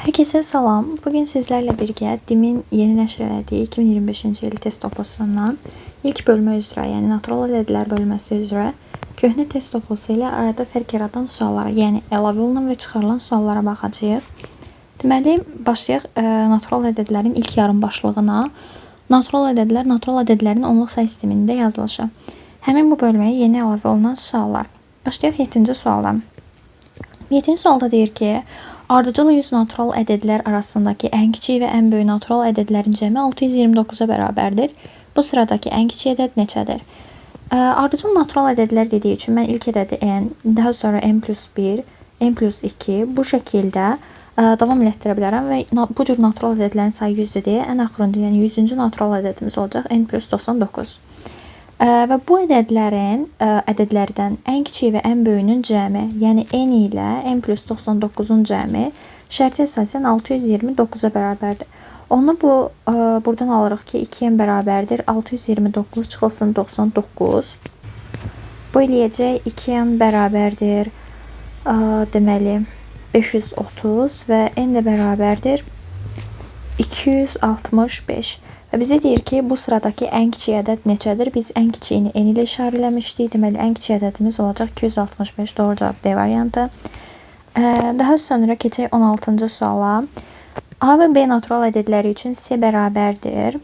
Herkese salam. Bugün sizlerle birgə DİM-in yeni nəşr elədiyi 2025-ci il test toplusundan ilk bölmə üzrə, yəni natural ədədlər bölməsi üzrə köhnə test toplusu ilə arada fərq yaradan suallara, yəni əlavə olunan və çıxarılan suallara baxacağıq. Deməli, başlayaq natural ədədlərin ilk yarım başlığına. Natural ədədlər, natural ədədlərin onluq say sistemində yazılışı. Həmin bu bölməyə yeni əlavə olunan suallar. Başlayaq 7-ci sualdan. 7-ci sualda deyir ki, ardıcıl 100 natural ədədlər arasındakı ən kiçik və ən böyük natural ədədlərin cəmi 629-a bərabərdir. Bu sıradakı ən kiçik ədəd neçədir? Ardıcıl natural ədədlər dediyi üçün mən ilk ədədi n, daha sonra n plus 1, n plus 2 bu şəkildə davam elətdirə bilərəm və bu cür natural ədədlərin sayı 100-dür deyə ən axırıncı, yəni 100-cü natural ədədimiz olacaq n plus 99. Və bu ədədlərin ədədlərdən ən kiçiyi və ən böyüyünün cəmi, yəni n ilə n plus 99-un cəmi şərti əsasən 629-a bərabərdir. Onu bu buradan alırıq ki, 2n bərabərdir 629 çıxılsın 99. Bu eləyəcək 2n bərabərdir deməli 530 və n də bərabərdir 265. Və bizə deyir ki, bu sıradakı ən kiçik ədəd neçədir? Biz ən kiçiyini n ilə işarə eləmişdik. Deməli, ən kiçik ədədimiz olacaq 265. Doğru cavab D variantı. Daha sonra keçək 16-cı suala. A və B natural ədədləri üçün C bərabərdir.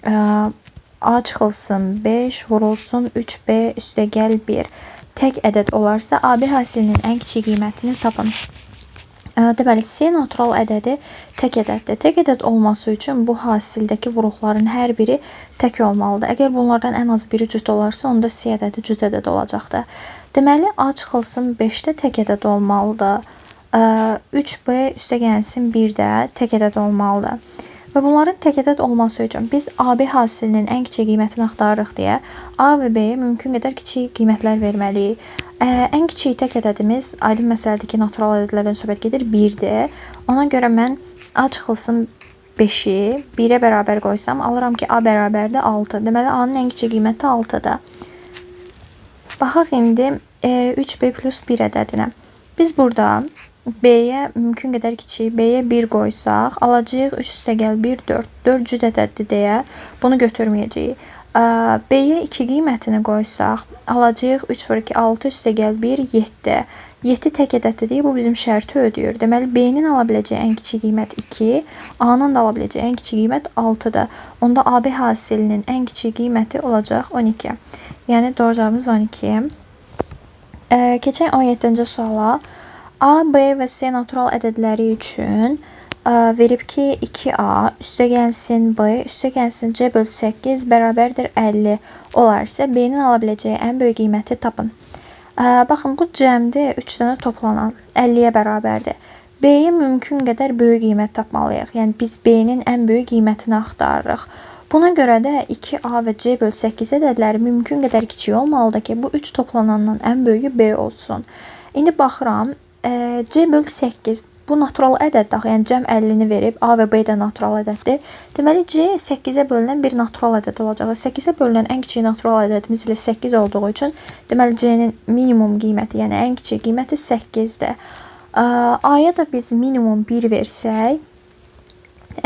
A çıxılsın 5, vurulsun 3B üstəgəl 1. Tək ədəd olarsa, AB hasilinin ən kiçik qiymətini tapın. Deməli, C natural ədədi tək ədəddir. Tək ədəd olması üçün bu hasildəki vuruqların hər biri tək olmalıdır. Əgər bunlardan ən az biri cüt olarsa, onda C ədədi cüt ədəd olacaqdır. Deməli, A çıxılsın 5-də tək ədəd olmalıdır. 3B üstəgəlsin 1-də tək ədəd olmalıdır. Və bunların tək ədəd olması üçün biz AB hasilinin ən kiçik qiymətini axtarırıq deyə A və B-yə mümkün qədər kiçik qiymətlər verməliyik. Ən kiçik tək ədədimiz, aydın məsələdir ki, natural ədədlərdən söhbət gedir, 1-dir. Ona görə mən A çıxılsın 5-i 1-ə bərabər qoysam, alıram ki, A bərabərdir 6. Deməli, A-nın ən kiçik qiyməti 6-dır. Baxaq indi 3B plus 1 ədədinə. Biz burada B-yə mümkün qədər kiçik, B-yə 1 qoysaq, alacağıq 3 üstəgəl 1, 4. 4 cüt ədəddir deyə bunu götürməyəcəyik. B-yə 2 qiymətini qoysaq, alacağıq 3 vur 2, 6 üstəgəl 1, 7. 7 tək ədəddir deyə bu bizim şərti ödəyir. Deməli, B-nin ala biləcəyi ən kiçik qiymət 2, A-nın da ala biləcəyi ən kiçik qiymət 6-dır. Onda AB hasilinin ən kiçik qiyməti olacaq 12. Yəni, doğru cavabımız 12. Keçək 17-ci suala. A, B və C natural ədədləri üçün verib ki, 2A üstəgəlsin B, üstəgəlsin C bölü 8 bərabərdir 50 olarsa, B-nin ala biləcəyi ən böyük qiyməti tapın. Baxın, bu cəmdir 3 dənə toplanan 50-yə bərabərdir. B-yə mümkün qədər böyük qiymət tapmalıyıq. Yəni, biz B-nin ən böyük qiymətini axtarırıq. Buna görə də 2A və C bölü 8 ədədləri mümkün qədər kiçik olmalıdır ki, bu 3 toplanandan ən böyüyü B olsun. İndi baxıram, C bölü 8 bu natural ədəddir axı, yəni cəm 50-ni verib, A və B də natural ədəddir. Deməli, C 8-ə bölünən bir natural ədəd olacaq. 8-ə bölünən ən kiçik natural ədədimiz ilə 8 olduğu üçün, deməli, C-nin minimum qiyməti, yəni ən kiçik qiyməti 8-dir. A-ya da biz minimum 1 versək,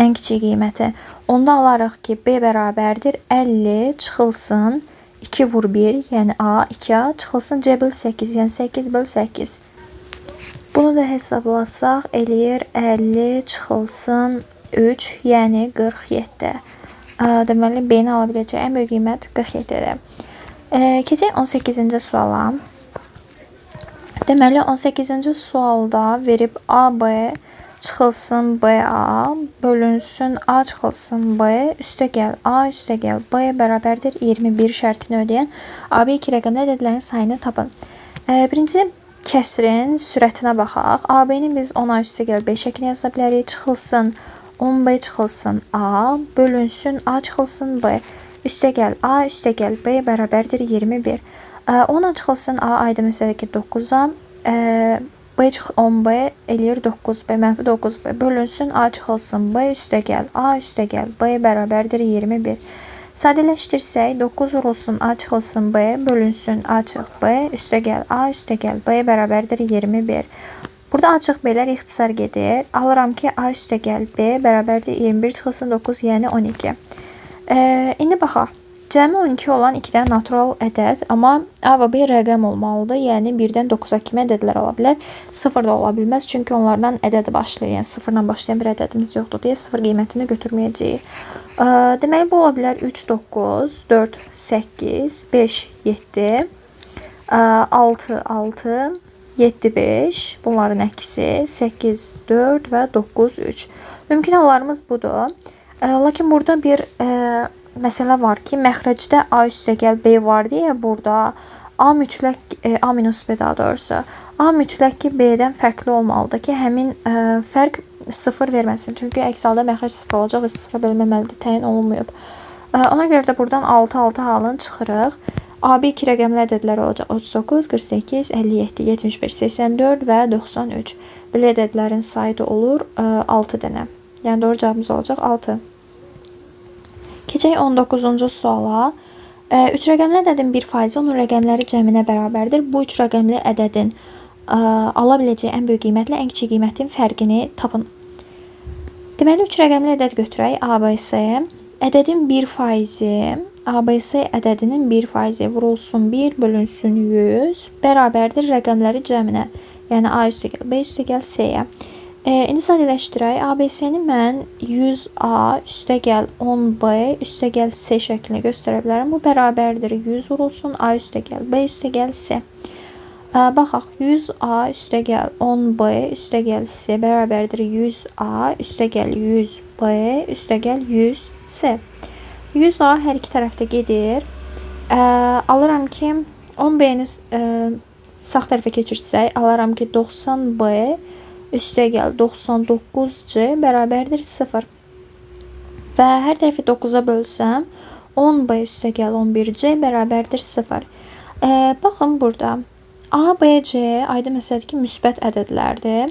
ən kiçik qiyməti, onda alarıq ki, B bərabərdir 50 çıxılsın 2 vur 1, yəni A, 2A çıxılsın C bölü 8, yəni 8 bölü 8. Bunu da hesablasaq, eləyir 50 çıxılsın 3, yəni 47. Deməli, B-ni ala biləcəyi ən böyük qiymət 47-dir. Keçək 18-ci suala. Deməli, 18-ci sualda verib AB çıxılsın BA, bölünsün A çıxılsın B, üstəgəl A, üstəgəl B bərabərdir 21 şərtini ödəyən AB iki rəqəmli ədədlərin sayını tapın. Birinci kəsrin sürətinə baxaq. AB-ni biz 10A üstəgəl B şəklində yaza bilərik. Çıxılsın 10B çıxılsın A, bölünsün A çıxılsın B, üstəgəl A, üstəgəl B bərabərdir 21. 10A çıxılsın A, aydın məsələdir ki, 9A, B 10B eləyir 9B, mənfi 9B, bölünsün A çıxılsın B, üstəgəl A, üstəgəl B bərabərdir 21. Sadələşdirsək, 9 vurulsun A çıxılsın B, bölünsün A çıx B, üstəgəl A, üstəgəl B bərabərdir 21. Burada açıq B-lər ixtisar gedir. Alıram ki, A üstə gəl B bərabərdir 21 çıxılsın 9, yəni 12. İndi baxaq. Cəmi 12 olan 2 dənə natural ədəd, amma A və B rəqəm olmalıdır. Yəni 1-dən 9-a kimi ədədlər ola bilər. 0 da ola bilməz, çünki onlardan ədəd başlayır. Yəni 0-dan başlayan bir ədədimiz yoxdur deyə 0 qiymətini götürməyəcəyik. Deməli, bu ola bilər 3, 9, 4, 8, 5, 7, 6, 6, 7, 5, bunların əksi, 8, 4 və 9, 3. Mümkün hallarımız budur. Lakin burada bir məsələ var ki, məxrəcdə A üstə gəl B var deyə burada A mütləq, A minus B daha doğrusu, A mütləq ki, B-dən fərqli olmalıdır ki, həmin fərq 0 verməsin. Çünki əks halda məxrəc 0 olacaq və 0-a bölünməməlidir, təyin olunmayıb. Ona görə də buradan 6, 6 halını çıxırıq. AB 2 rəqəmli ədədlər olacaq 39, 48, 57, 75, 84 və 93. Belə ədədlərin sayı da olur 6 dənə. Yəni doğru cavabımız olacaq 6. Keçək 19-cu suala. 3 rəqəmli ədədin 1% onun rəqəmləri cəminə bərabərdir. Bu 3 rəqəmli ədədin ala biləcəyi ən böyük qiymətlə ən kiçik qiymətin fərqini tapın. Deməli, 3 rəqəmli ədəd götürək. ABC. Ədədin 1%, ABC ədədinin 1% vurulsun 1, bölünsün 100, bərabərdir rəqəmləri cəminə. Yəni A üstə gəl, B üstə gəl, C-yə. İndi sadələşdirək. ABC-ni mən 100A üstə gəl 10B üstə gəl C şəklində göstərə bilərəm. Bu bərabərdir 100 vurulsun A üstə gəl, B üstə gəl, C. Baxaq, 100A üstə gəl 10B üstə gəl C bərabərdir 100A üstə gəl 100B üstə gəl 100C. 100A hər iki tərəfdə gedir. Alıram ki, 10B-ni sağ tərəfə keçirsək, alıram ki, 90B üstə gəl 99C bərabərdir 0. Və hər tərəfi 9-a bölsəm, 10B üstə gəl 11C bərabərdir 0. Baxın burada A, B, C aydın məsələdir ki, müsbət ədədlərdir.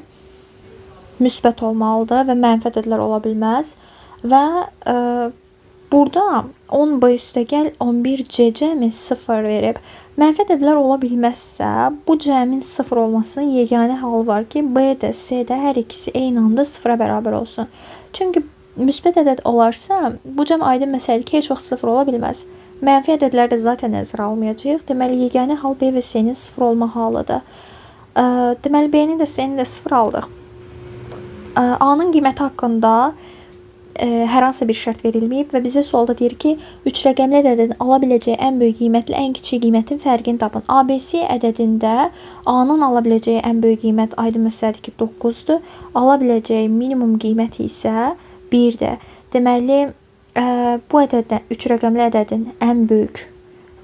Müsbət olmalıdır və mənfi ədədlər ola bilməz. Və burada 10B üstə gəl 11C cəmi 0 verib. Mənfi ədədlər ola bilməzsə, bu cəmin 0 olmasının yeganə halı var ki, B də, C də hər ikisi eyni anda 0-a bərabər olsun. Çünki müsbət ədəd olarsa, bu cəm aydın məsələdir ki, heç vaxt 0 ola bilməz. Mənfi ədədlər də zaten nəzərə almayacağıq. Deməli, yeganə hal B və C-nin 0 olma halıdır. Deməli, B-ni də C-ni də 0 aldıq. A-nın qiyməti haqqında hər hansısa bir şərt verilməyib və bizə sualda deyir ki, 3 rəqəmli ədədin ala biləcəyi ən böyük qiymətlə ən kiçik qiymətin fərqini tapın. ABC ədədində A-nın ala biləcəyi ən böyük qiymət aydın məsələdir ki, 9-dur. Ala biləcəyi minimum qiyməti isə 1-dir. Deməli, bu ədəddən 3 rəqəmli ədədin ən böyük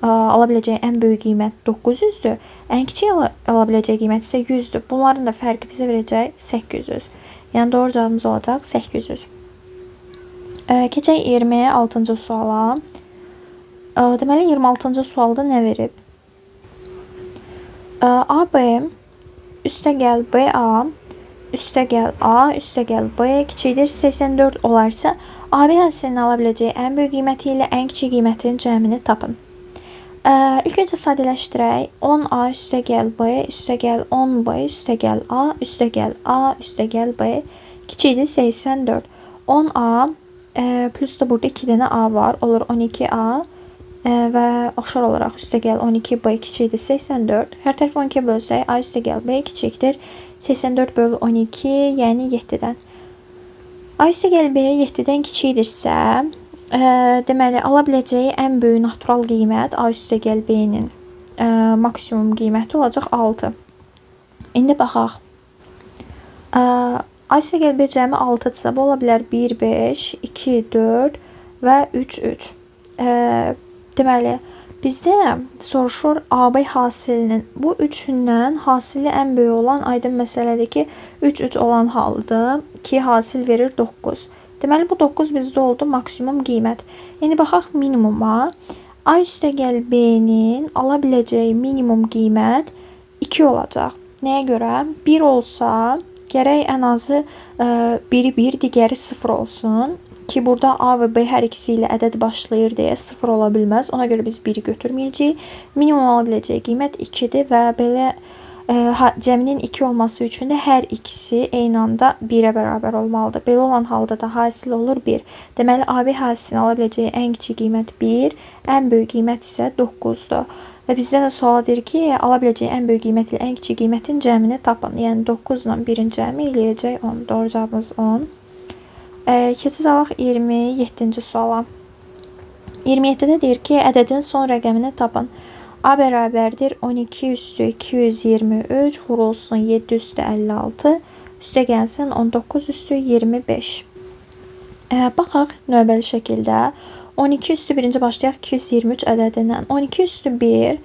ala biləcəyi ən böyük qiymət 900-dür. Ən kiçik ala biləcəyi qiymət isə 100-dür. Bunların da fərqi bizə verəcək 800. Yəni doğru cavabımız olacaq 800. Keçək 26-cı suala. Deməli, 26-cı sualda nə verib? AB üstə gəl BA üstə gəl A üstə gəl B kiçikdir 84 olarsa, AB hissəsinin ala biləcəyi ən böyük qiyməti ilə ən kiçik qiymətin cəmini tapın. İlk öncə sadələşdirək. 10A üstə gəl B üstə gəl 10B üstə gəl A üstə gəl A üstə gəl B kiçikdir 84. 10A plus da burada 2 dənə A var. Olur 12A və oxşar olaraq üstə gəl 12B kiçikdir 84. Hər tərəfi 12-yə bölsək A üstə gəl B kiçikdir 84 bölü 12, yəni 7-dən. A üstə gəl B 7-dən kiçikdirsə, deməli, ala biləcəyi ən böyük natural qiymət A üstə gəl B-nin maksimum qiyməti olacaq 6. İndi baxaq. A üstə gəl B cəmi 6-dırsa, bu ola bilər 1, 5, 2, 4 və 3, 3. Deməli, bizdə soruşur AB hasilinin. Bu üçündən hasili ən böyük olan aydın məsələdir ki, 3, 3 olan haldır ki, hasil verir 9. Deməli, bu 9 bizdə oldu maksimum qiymət. İndi baxaq minimuma. A üstə gəl B-nin ala biləcəyi minimum qiymət 2 olacaq. Nəyə görə? 1 olsa, gərək ən azı biri 1, digəri 0 olsun. Ki, burada A və B hər ikisi ilə ədəd başlayır deyə 0 ola bilməz. Ona görə biz 1-i götürməyəcəyik. Minimum ala biləcəyi qiymət 2-dir və belə Cəminin 2 olması üçün də hər ikisi eyni anda 1-ə bərabər olmalıdır. Belə olan halda da hasil olur 1. Deməli, AB hadisesinin ala biləcəyi ən kiçik qiymət 1, ən böyük qiymət isə 9-dur. Və bizdən də sual deyir ki, ala biləcəyi ən böyük qiymət ilə ən kiçik qiymətin cəmini tapın. Yəni 9 ilə 1-in cəmi eləyəcək 10. Doğru cavabımız 10. Keçid alaq 27-ci suala. 27-də deyir ki, ədədin son rəqəmini tapın. A bərabərdir 12 üstü 223 vurulsun 7 üstü 56 üstə gəlsin 19 üstü 25. Baxaq növbəli şəkildə. 12 üstü birinci başlayaq 223 ədədindən. 12 üstü 1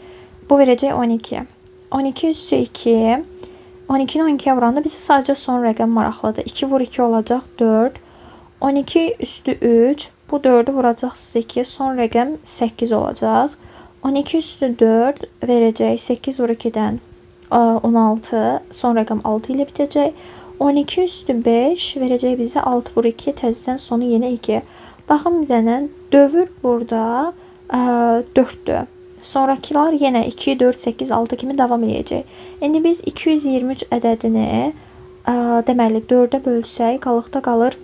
bu verəcək 12. 12 üstü 2 12-ni 12-yə vuranda bizə sadəcə son rəqəm maraqlıdır. 2 vur 2 olacaq 4. 12 üstü 3 bu 4-ü vuracaqsınız 2. Son rəqəm 8 olacaq. 12 üstü 4 verəcək 8 vur 2-dən 16. Son rəqəm 6 ilə bitəcək. 12 üstü 5 verəcək bizə 6 vur 2. Təzədən sonu yenə 2. Baxın bir dənə dövr burada 4-dür. Sonrakılar yenə 2, 4, 8, 6 kimi davam edəcək. İndi biz 223 ədədini deməli 4-ə bölsək, qalıqda qalır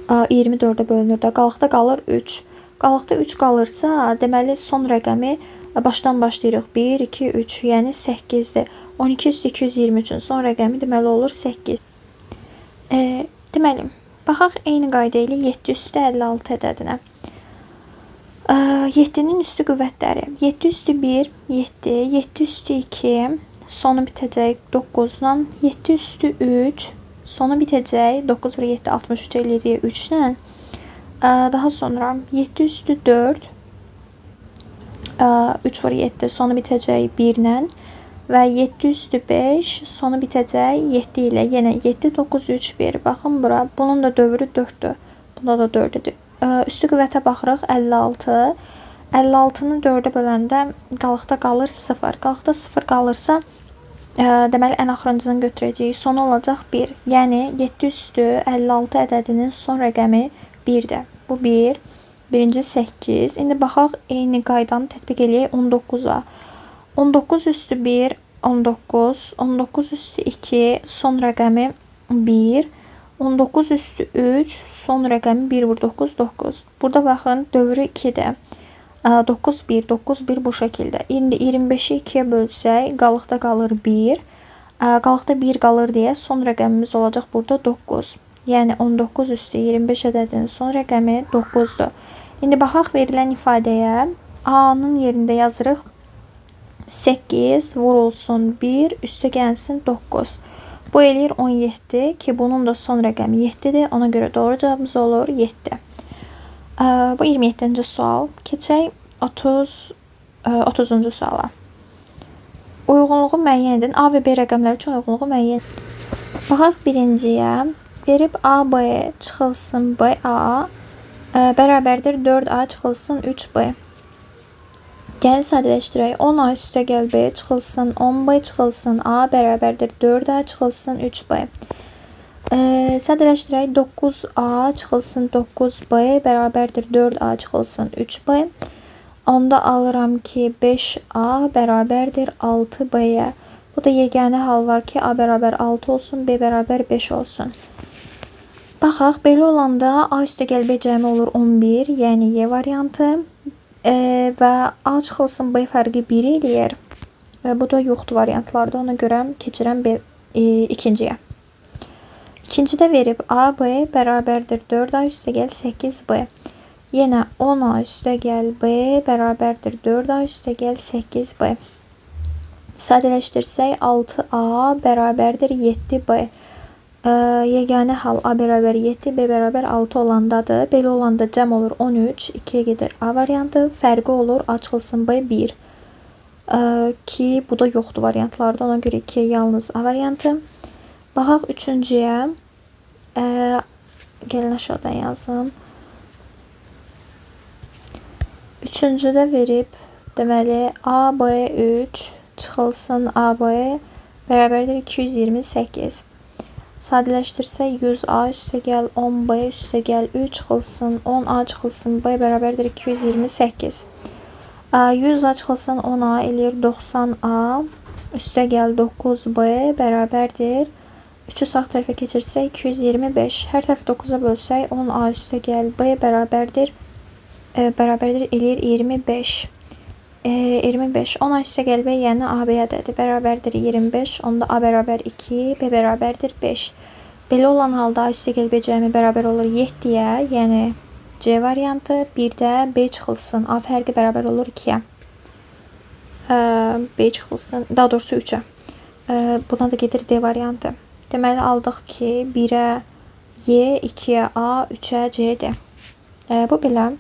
24-ə bölünür də, qalıqda qalır 3. Qalıqda 3 qalırsa, deməli son rəqəmi başdan başlayırıq. 1, 2, 3, yəni 8-dir. 12 üstü 223-ün son rəqəmi deməli olur 8. Deməli, baxaq eyni qayda ilə 7 üstü 56 ədədinə. 7-nin üstü qüvvətləri. 7 üstü 1, 7, 7 üstü 2, sonu bitəcək 9-la. 7 üstü 3, sonu bitəcək 9 vur 7, 63 eləyir deyə 3 ilə. Daha sonra 7 üstü 4, 3 vur 7, sonu bitəcək 1 ilə və 7 üstü 5, sonu bitəcək 7 ilə. Yenə 7, 9, 3, 1. Baxın bura, bunun da dövrü 4-dür. Bunda da 4-dür. Üstü qüvvətə baxırıq 56. 56-nı 4-ə böləndə qalıqda qalır 0. Qalıqda 0 qalırsa, deməli ən axırıncısını götürəcəyik. Sonu olacaq 1. Yəni 7 üstü 56 ədədinin son rəqəmi 1-dir. Bu 1. Birinci 8. İndi baxaq eyni qaydanı tətbiq eləyək 19-a. 19 üstü 1, 19. 19 üstü 2, son rəqəmi 1. 19 üstü 3, son rəqəmi 1 vur 9, 9. Burada baxın, dövrü 2-dir. 9, 1, 9, 1 bu şəkildə. İndi 25-i 2-yə bölsək, qalıqda qalır 1. Qalıqda 1 qalır deyə son rəqəmimiz olacaq burada 9. Yəni 19 üstü 25 ədədinin son rəqəmi 9-dur. İndi baxaq verilən ifadəyə. A-nın yerində yazırıq 8 vurulsun 1 üstə gəlsin 9. Bu eləyir 17 ki, bunun da son rəqəmi 7-dir. Ona görə doğru cavabımız olur 7. Bu 27-ci sual. Keçək 30-cu suala. Uyğunluğu müəyyən edin. A və B rəqəmləri üçün uyğunluğu müəyyən edin. Baxaq birinciyə. Verib AB çıxılsın BA bərabərdir 4A çıxılsın 3B. Gəlin sadələşdirək. 10A üstə gəl B çıxılsın 10B çıxılsın A bərabərdir 4A çıxılsın 3B. Sadələşdirək. 9A çıxılsın 9B bərabərdir 4A çıxılsın 3B. Onda alıram ki 5A bərabərdir 6B-yə. Bu da yeganə hal var ki, A bərabər 6 olsun, B bərabər 5 olsun. Baxaq, belə olanda A üstə gəl B cəmi olur 11, yəni Y variantı və A çıxılsın B fərqi 1 eləyir və bu da yoxdur variantlarda. Ona görə keçirəm B, ikinciyə. İkincidə verib AB bərabərdir 4A üstə gəl 8B. Yenə 10A üstə gəl B bərabərdir 4A üstə gəl 8B. Sadələşdirsək 6A bərabərdir 7B. Yeganə hal A bərabər 7, B bərabər 6 olandadır. Belə olanda cəm olur 13, 2-yə gedir A variantı. Fərqi olur A çıxılsın B 1. Ki, bu da yoxdur variantlarda. Ona görə 2-yə yalnız A variantı. Baxaq üçüncüyə. Gəlin aşağıdan yazım. Üçüncüdə verib, deməli AB3 çıxılsın AB bərabərdir 228. Sadələşdirsək 100A üstə gəl 10B üstə gəl 3 çıxılsın 10A çıxılsın B bərabərdir 228. 100A çıxılsın 10A eləyir 90A. Üstə gəl 9B bərabərdir. 3-ü sağ tərəfə keçirsək 225. Hər tərəfi 9-a bölsək 10A üstə gəl B bərabərdir. Bərabərdir eləyir 25. 25. 10A üstə gəl B, yəni AB ədədi bərabərdir 25. Onda A bərabər 2, B bərabərdir 5. Belə olan halda A üstə gəl B cəmi bərabər olur 7-yə, yəni C variantı. Bir də B çıxılsın. A fərqi bərabər olur 2-yə. B çıxılsın, daha doğrusu 3-ə. Buna da gedir D variantı. Deməli, aldıq ki, 1-ə Y, 2-yə A, 3-ə C, D. Bu belə.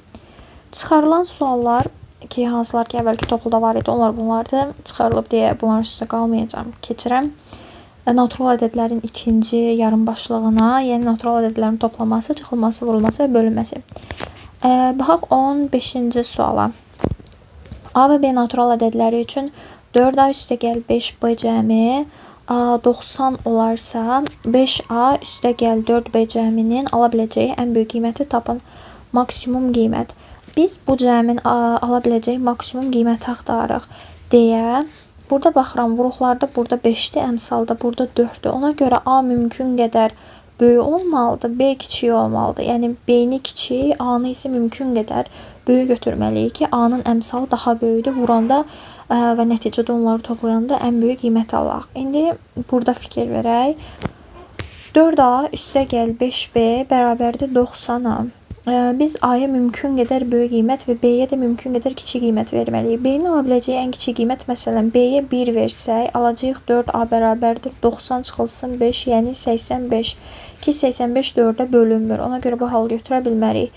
Çıxarılan suallar ki, hansılar ki, əvvəlki topluda var idi, onlar bunlardır. Çıxarılıb deyə bunların üstə qalmayacağam. Keçirəm. Natural ədədlərin ikinci yarım başlığına, yəni natural ədədlərin toplaması, çıxılması, vurulması və bölünməsi. Baxaq 15-ci suala. A və B natural ədədləri üçün 4A üstə gəl 5B cəmi 90 olarsa 5A üstə gəl 4B cəminin ala biləcəyi ən böyük qiyməti tapın. Maksimum qiymət. Biz bu cəmin ala biləcəyi maksimum qiyməti axtarırıq deyə burada baxıram, vuruqlarda burada 5-dir, əmsalda burada 4-dür. Ona görə A mümkün qədər böyük olmalıdır, B kiçik olmalıdır. Yəni B-ni kiçik, A-nı isə mümkün qədər böyük götürməliyik ki, A-nın əmsalı daha böyükdür. Vuranda və nəticədə onları toplayanda ən böyük qiyməti alaq. İndi burada fikir verək. 4A üstə gəl 5B bərabərdir 90-a. Biz A-ya mümkün qədər böyük qiymət və B-yə də mümkün qədər kiçik qiymət verməliyik. B-nin ala biləcəyi ən kiçik qiymət, məsələn, B-yə 1 versək, alacağıq 4A bərabərdir 90 çıxılsın 5, yəni 85. Ki, 85 4-ə bölünmür. Ona görə bu halı götürə bilmərik.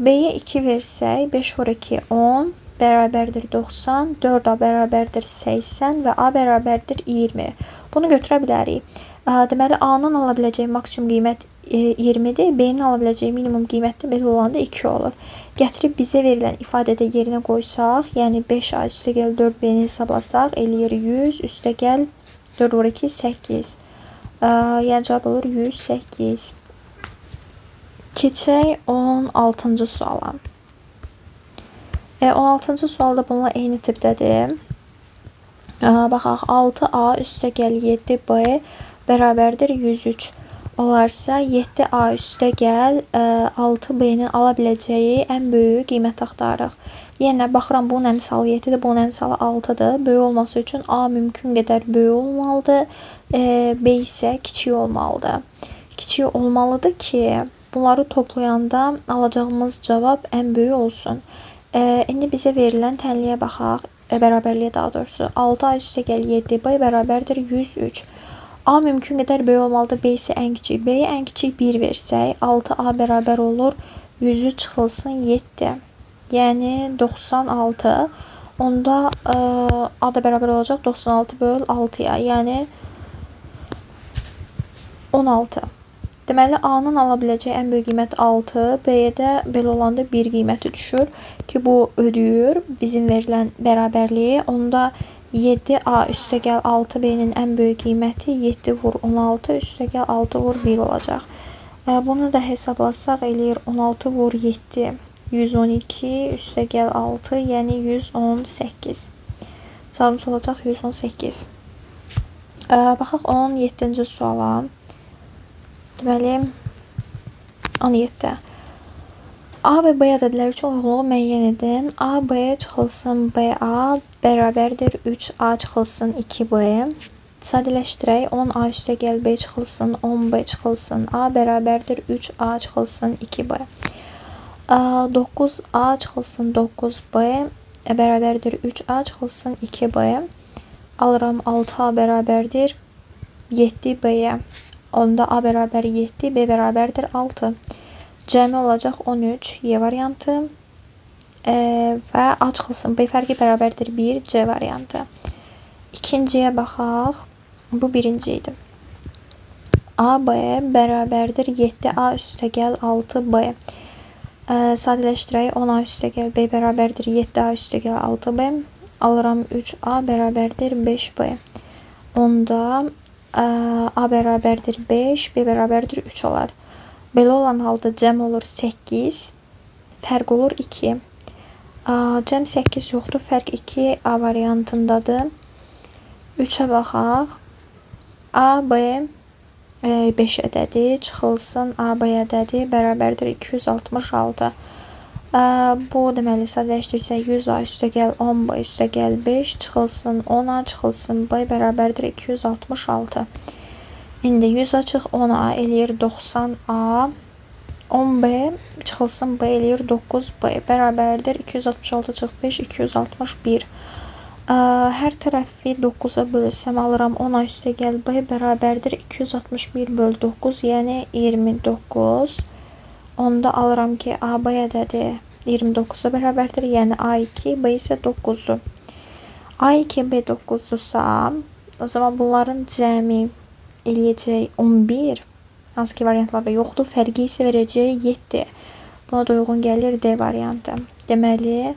B-yə 2 versək, 5 vur 2, 10 bərabərdir 90, 4A bərabərdir 80 və A bərabərdir 20. Bunu götürə bilərik. Deməli, A-nın ala biləcəyi maksimum qiymət 20-dir. B-nin ala biləcəyi minimum qiymət də belə olanda 2 olur. Gətirib bizə verilən ifadədə yerinə qoysaq, yəni 5A üstə gəl 4B-ni hesablasaq, eləyir 100, üstə gəl 4 vur 2, 8. Yəni cavab olur 108. Keçək 16-cı suala. 16-cı sual da bununla eyni tipdədir. Baxaq, 6A üstə gəl 7B bərabərdir 103. Olarsa 7A üstə gəl 6B-nin ala biləcəyi ən böyük qiymət axtarırıq. Yenə baxıram, bunun əmsalı 7-dir, bunun əmsalı 6-dır. Böyük olması üçün A mümkün qədər böyük olmalıdır, B isə kiçik olmalıdır. Kiçik olmalıdır ki, bunları toplayanda alacağımız cavab ən böyük olsun. İndi bizə verilən tənliyə baxaq, bərabərliyə daha doğrusu. 6A üstə gəl 7B bərabərdir 103. A mümkün qədər böyük olmalıdır, B isə ən kiçik. B-yə ən kiçik 1 versək, 6A bərabər olur, 100-ü çıxılsın 7. Yəni 96. Onda A da bərabər olacaq 96 böl 6-ya, yəni 16. Deməli, A-nın ala biləcəyi ən böyük qiymət 6, B-yə də belə olanda 1 qiyməti düşür ki, bu ödəyir bizim verilən bərabərliyi. Onda 7A üstə gəl 6B-nin ən böyük qiyməti 7 vur 16 üstə gəl 6 vur 1 olacaq. Bunu da hesablasaq eləyir 16 vur 7, 112 üstə gəl 6, yəni 118. Cavabımız olacaq 118. Baxaq 17-ci suala. Deməli, 17. A və B ədədləri üçün uyğunluğu müəyyən edin. A, B çıxılsın BA bərabərdir 3A çıxılsın 2B. Sadələşdirək. 10A üstə gəl B çıxılsın 10B çıxılsın A bərabərdir 3A çıxılsın 2B. 9A çıxılsın 9B bərabərdir 3A çıxılsın 2B. Alıram 6A bərabərdir 7B-yə. Onda A bərabər 7, B bərabərdir 6. Cəmi olacaq 13, Y variantı və A çıxılsın B fərqi bərabərdir 1, C variantı. İkinciyə baxaq. Bu birinci idi. AB bərabərdir 7A üstə gəl 6B. Sadələşdirək. 10A üstə gəl B bərabərdir 7A üstə gəl 6B. Alıram 3A bərabərdir 5B. Onda A bərabərdir 5, B bərabərdir 3 olar. Belə olan halda cəm olur 8, fərq olur 2. Cəm 8 yoxdur, fərq 2 A variantındadır. 3-ə baxaq. A, B 5 ədədi çıxılsın A, B ədədi bərabərdir 266. Bu deməli sadələşdirsək 100A üstəgəl 10B üstəgəl 5 çıxılsın 10A çıxılsın B bərabərdir 266. İndi 100A çıx 10A eləyir 90A. 10B çıxılsın B eləyir 9B bərabərdir 266 çıx 5 261. Hər tərəfi 9-a bölsəm alıram 10A üstəgəl B bərabərdir 261 böl 9, yəni 29. Onda alıram ki, AB ədədi 29-a bərabərdir, yəni A2, B isə 9-dur. A2, B 9-dursa, o zaman bunların cəmi eləyəcək 11. Hansı ki, variantlarda yoxdur. Fərqi isə verəcək 7. Buna da uyğun gəlir D variantı. Deməli,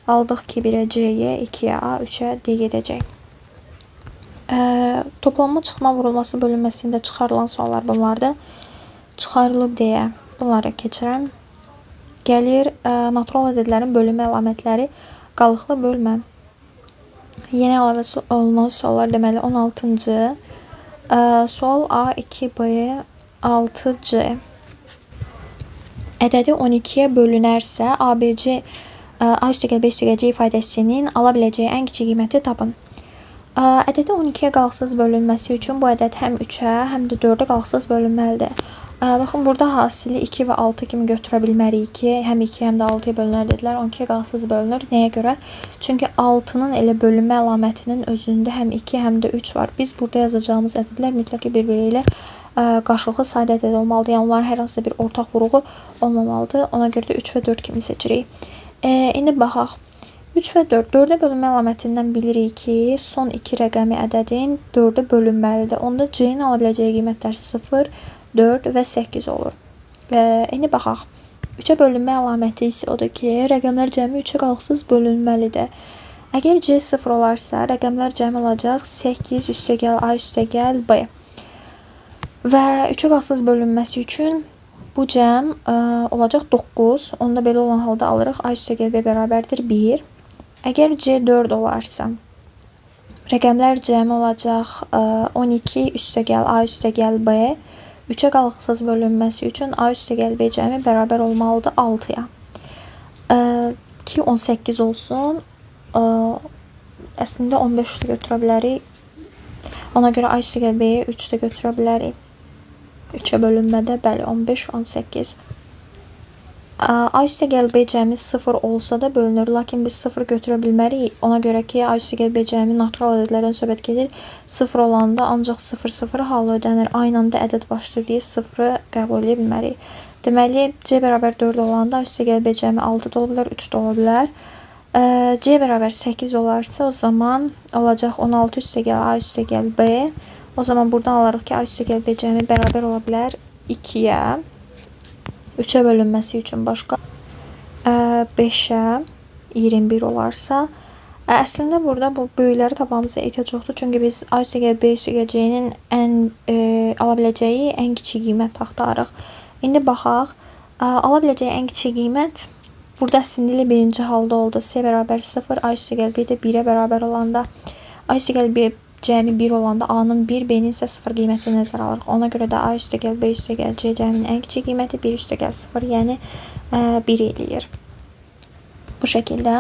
aldıq ki, 1-ə C-yə, 2-yə A, 3-ə D gedəcək. Toplanma, çıxma, vurulması bölünməsində çıxarılan suallar bunlardır. Çıxarılıb deyə bunları keçirəm. Gəlir natural ədədlərin bölünmə əlamətləri, qalıqlı bölmə. Yeni əlavə olunan suallar, deməli 16-cı. Sual A, 2B, 6C ədədi 12-yə bölünərsə, ABC, A üstəgəl B üstəgəl C ifadəsinin ala biləcəyi ən kiçik qiyməti tapın. Ədədi 12-yə qalıqsız bölünməsi üçün bu ədəd həm 3-ə, həm də 4-ə qalıqsız bölünməlidir. Baxın, burada hasili 2 və 6 kimi götürə bilmərik ki, həm 2, həm də 6-ya bölünən ədədlər 12-yə qalıqsız bölünür. Nəyə görə? Çünki 6-nın elə bölünmə əlamətinin özündə həm 2, həm də 3 var. Biz burada yazacağımız ədədlər mütləq bir-biri ilə qarşılıqlı sadə ədəd olmalıdır. Yəni, onların hər hansısa bir ortaq vuruğu olmamalıdır. Ona görə də 3 və 4 kimi seçirik. İndi baxaq. 3 və 4. 4-ə bölünmə əlamətindən bilirik ki, son 2 rəqəmi ədədin 4-ə bölünməlidir. Onda C-nin ala biləcəyi qiymətlər 0, 4 və 8 olur. İndi baxaq. 3-ə bölünmə əlaməti isə odur ki, rəqəmlər cəmi 3-ə qalıqsız bölünməlidir. Əgər C 0 olarsa, rəqəmlər cəmi olacaq 8 üstəgəl A üstəgəl B. Və 3-ə qalıqsız bölünməsi üçün bu cəm olacaq 9. Onda belə olan halda alırıq A üstəgəl B bərabərdir 1. Əgər C 4 olarsa, rəqəmlər cəmi olacaq 12 üstəgəl A üstəgəl B. 3-ə qalıqsız bölünməsi üçün A üstəgəl B cəmi bərabər olmalıdır 6-ya. Ki 18 olsun. Əslində 15 də götürə bilərik. Ona görə A üstəgəl B-yi 3 də götürə bilərik. 3-ə bölünmədə, bəli, 15, 18. A üstəgəl B cəmi 0 olsa da bölünür. Lakin biz 0 götürə bilmərik. Ona görə ki, A üstəgəl B cəmi natural ədədlərdən söhbət gedir. 0 olanda ancaq 0, 0 halı ödənir. Aynı anda ədəd başlayır deyə 0-ı qəbul edə bilmərik. Deməli, C bərabər 4 olanda A üstəgəl B cəmi 6 da ola bilər, 3 də ola bilər. C bərabər 8 olarsa, o zaman olacaq 16 üstəgəl A üstəgəl B. O zaman buradan alarıq ki, A üstəgəl B cəmi bərabər ola bilər 2-yə. 3-ə bölünməsi üçün başqa 5-ə 21 olarsa. Əslində burada bu böyükləri tapmamıza ehtiyac yoxdur. Çünki biz A üstəgəl B üstəgəl C-nin ən ala biləcəyi ən kiçik qiymət axtarırıq. İndi baxaq. Ala biləcəyi ən kiçik qiymət burada əslində elə birinci halda oldu. C bərabər 0, A üstəgəl B də 1-ə bərabər olanda, A üstəgəl B cəmi 1 olanda A-nın 1, B-nin isə 0 qiymətini nəzərə alırıq. Ona görə də A üstəgəl B üstəgəl C cəminin ən kiçik qiyməti 1 üstəgəl 0, yəni 1 eləyir. Bu şəkildə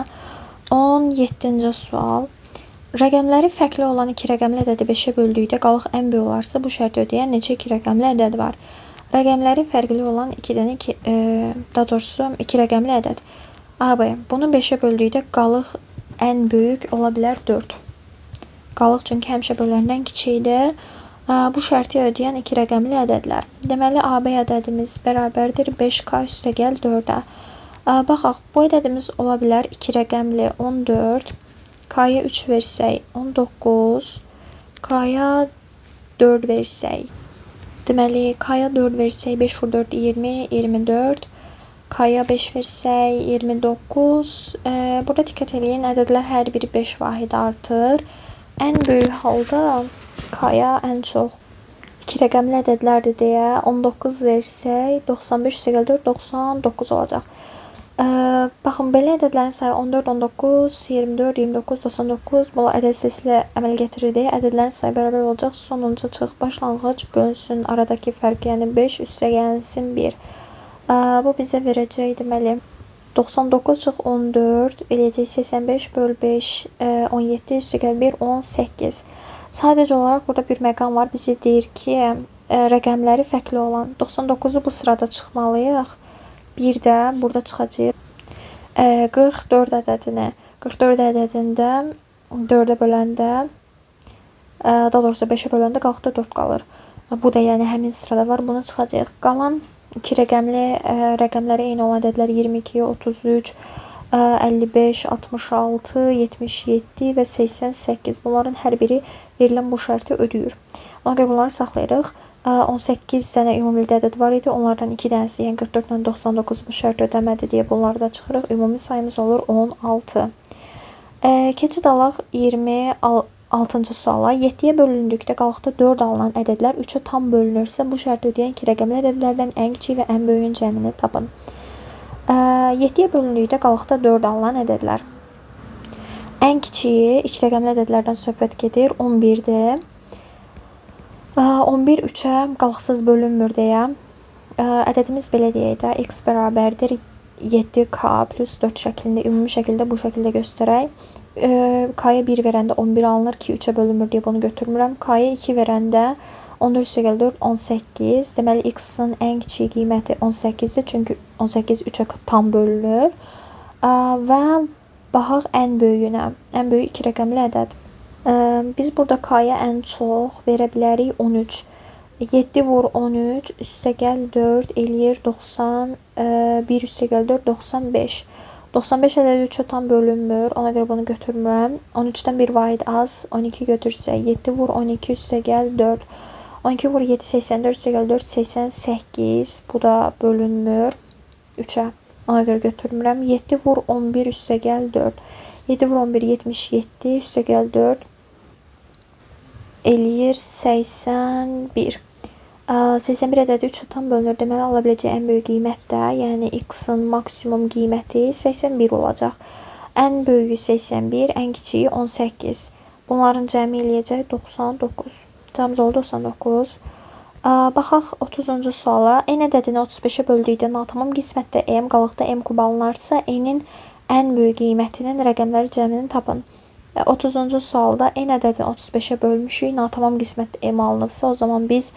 17-ci sual. Rəqəmləri fərqli olan iki rəqəmli ədədi 5-ə böldükdə qalıq ən böyük olarsa, bu şərti ödəyən neçə iki rəqəmli ədəd var? Rəqəmləri fərqli olan iki dənə, daha doğrusu iki rəqəmli ədəd. AB. Bunu 5-ə böldükdə qalıq ən böyük ola bilər 4. Qalıq çünki həmişə böləndən kiçikdir. Bu şərti ödəyən iki rəqəmli ədədlər. Deməli, AB ədədimiz bərabərdir 5K üstəgəl 4-ə. Baxaq, bu ədədimiz ola bilər 2 rəqəmli 14, K-ya 3 versək 19, K-ya 4 versək. Deməli, K-ya 4 versək 5 vur 4 20, 24. K-ya 5 versək 29. Burada diqqət eləyin, ədədlər hər biri 5 vahid artır. Ən böyük halda K-ya ən çox 2 rəqəmli ədədlərdir deyə 19 versək 95 üstəgəl 4 99 olacaq. Baxın, belə ədədlərin sayı 14, 19, 24, 29, 99. Bunu ədəd hissəsi əmələ gətirir deyə ədədlərin sayı bərabər olacaq. Sonuncu çıx başlanğıc bölünsün aradakı fərq, yəni 5 üstə gəlsin 1. Bu bizə verəcək deməli 99 çıx 14 eləyəcək 85 böl 5, 17 üstə gəl 1, 18. Sadəcə olaraq burada bir məqam var. Bizə deyir ki, rəqəmləri fərqli olan 99-u bu sırada çıxmalıyıq. Bir də burada çıxacaq 44 ədədini. 44 ədədində 4-ə böləndə, daha doğrusu 5-ə böləndə qalıqda 4 qalır. Bu da yəni həmin sırada var. Bunu çıxacaq. Qalan iki rəqəmli rəqəmləri eyni olan ədədlər 22, 33, 55, 66, 77 və 88. Bunların hər biri verilən bu şərti ödəyir. Ona görə bunları saxlayırıq. 18 dənə ümumilikdə ədəd var idi. Onlardan 2 dənəsi, yəni 44 ilə 99 bu şərti ödəmədi deyə bunları da çıxırıq. Ümumi sayımız olur 16. Keçid alaq 26-cı suala. 7-yə bölündükdə qalıqda 4 alınan ədədlər 3-ə tam bölünürsə, bu şərti ödəyən iki rəqəmli ədədlərdən ən kiçik və ən böyüyün cəmini tapın. 7-yə bölündükdə qalıqda 4 alınan ədədlər. Ən kiçiyi iki rəqəmli ədədlərdən söhbət gedir. 11-dir. 11 3-ə qalıqsız bölünmür deyə ədədimiz belə deyək də x bərabərdir 7k plus 4 şəklində ümumi şəkildə bu şəkildə göstərək. K-ya 1 verəndə 11 alınır ki 3-ə bölünmür deyə bunu götürmürəm. K-ya 2 verəndə 14 üstəgəl 4 18. Deməli x-in ən kiçik qiyməti 18-dir. Çünki 18 3-ə tam bölünür. Və baxaq ən böyüyünə. Ən böyük iki rəqəmli ədəd. Biz burada K-ya ən çox verə bilərik 13. 7 vur 13 üstəgəl 4 eləyir 90, 1 üstəgəl 4 95. 95 ədədi 3-ə tam bölünmür. Ona görə bunu götürmürəm. 13-dən bir vahid az. 12 götürsək 7 vur 12 üstəgəl 4. 12 vur 7 84 üstəgəl 4 88. Bu da bölünmür 3-ə. Ona görə götürmürəm. 7 vur 11 üstəgəl 4. 7 vur 11 77 üstəgəl 4 eləyir 81. 81 ədədi 3-ə tam bölünür. Deməli, ala biləcəyi ən böyük qiymət də, yəni x-in maksimum qiyməti 81 olacaq. Ən böyüyü 81, ən kiçiyi 18. Bunların cəmi eləyəcək 99. Cəmimiz oldu 99. Baxaq 30-cu suala. N ədədini 35-ə böldükdə natamam qismətdə m, qalıqda m kub alınarsa, n-in ən böyük qiymətinin rəqəmləri cəmini tapın. 30-cu sualda n ədədini 35-ə bölmüşük. Natamam qismətdə m alınıbsa, o zaman biz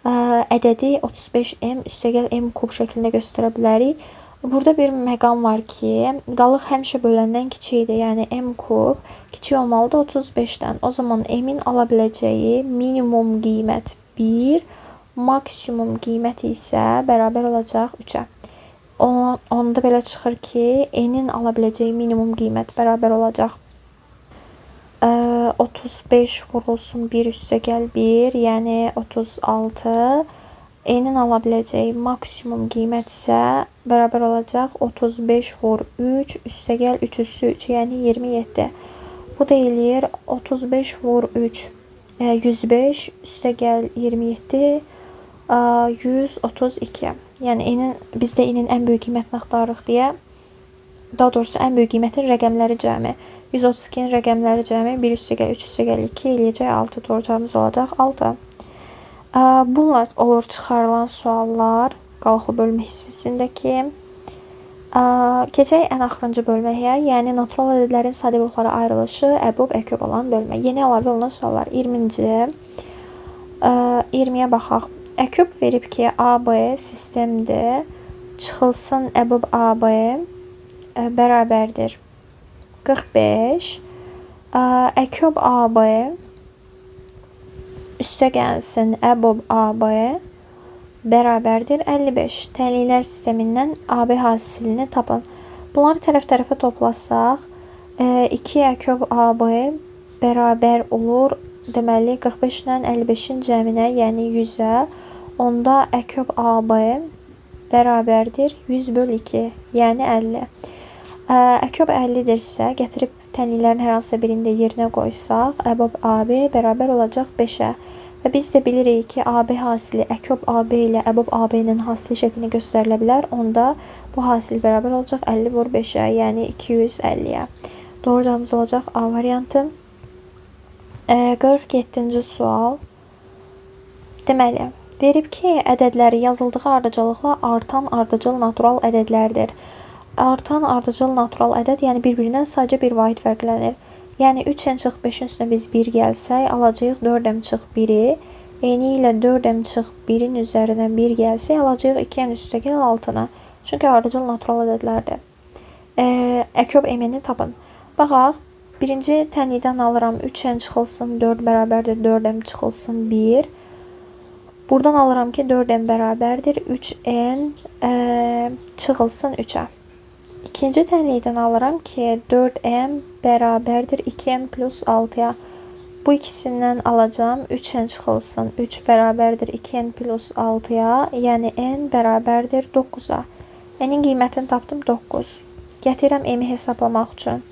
ədədi 35m üstəgəl m kub şəklində göstərə bilərik. Burada bir məqam var ki, qalıq həmişə böləndən kiçikdir. Yəni m kub kiçik olmalıdır 35-dən. O zaman m-in ala biləcəyi minimum qiymət 1, maksimum qiymət isə bərabər olacaq 3-ə. Onda belə çıxır ki, n-in ala biləcəyi minimum qiymət bərabər olacaq 35 vurulsun 1 üstəgəl 1, yəni 36. N-in ala biləcəyi maksimum qiymət isə bərabər olacaq 35 vur 3 üstəgəl 3 üstü 3, yəni 27. Bu da eləyir 35 vur 3, 105 üstəgəl 27, 132. Yəni bizdə n-in ən böyük qiymətini axtarırıq deyə, daha doğrusu ən böyük qiymətin rəqəmləri cəmi. 132-nin rəqəmləri cəmi 1 üstəgəl 3 üstəgəl 2 eləyəcək 6. Doğru cavabımız olacaq 6. Bunlar olur çıxarılan suallar qalıqlı bölmə hissəsindəki. Keçək ən axırıncı bölməyə, yəni natural ədədlərin sadə qruplara ayrılışı, əbob, əköb olan bölmə. Yeni əlavə olunan suallar 20-ci. 20-yə baxaq. Əköb verib ki, AB sistemdir. Çıxılsın əbob AB bərabərdir 45. Əköb AB üstə gəlsin əbob AB bərabərdir 55. Tənliklər sistemindən AB hasilini tapın. Bunları tərəf-tərəfə toplasaq, 2 əköb AB bərabər olur. Deməli, 45 ilə 55-in cəminə, yəni 100-ə. Onda əköb AB bərabərdir 100 böl 2, yəni 50. Əköb 50-dirsə, gətirib tənliklərin hər hansısa birini də yerinə qoysaq, əbob AB bərabər olacaq 5-ə. Və biz də bilirik ki, AB hasili əkob AB ilə əbob AB-nin hasili şəklində göstərilə bilər. Onda bu hasil bərabər olacaq 50 vur 5-ə, yəni 250-yə. Doğru cavabımız olacaq A variantı. 47-ci sual. Deməli, verib ki, ədədləri yazıldığı ardıcıllıqla artan ardıcıl natural ədədlərdir. Artan ardıcıl natural ədəd, yəni bir-birindən sadəcə bir vahid fərqlənir. Yəni 3n çıx 5-in üstünə biz 1 gəlsək, alacağıq 4m çıx 1-i. Eyni ilə 4m çıx 1-in üzərinə 1 gəlsək, alacağıq 2n üstə gəl 6-na. Çünki ardıcıl natural ədədlərdir. Əkob m-ni tapın. Baxaq, birinci tənlikdən alıram 3n çıxılsın 4 bərabərdir 4m çıxılsın 1. Buradan alıram ki 4m bərabərdir 3n çıxılsın 3-ə. İkinci tənlikdən alıram ki 4m bərabərdir 2n plus 6-ya. Bu ikisindən alacağam 3n çıxılsın 3 bərabərdir 2n plus 6-ya, yəni n bərabərdir 9-a. N-in qiymətini tapdım 9. Gətirirəm m-i hesaplamaq üçün.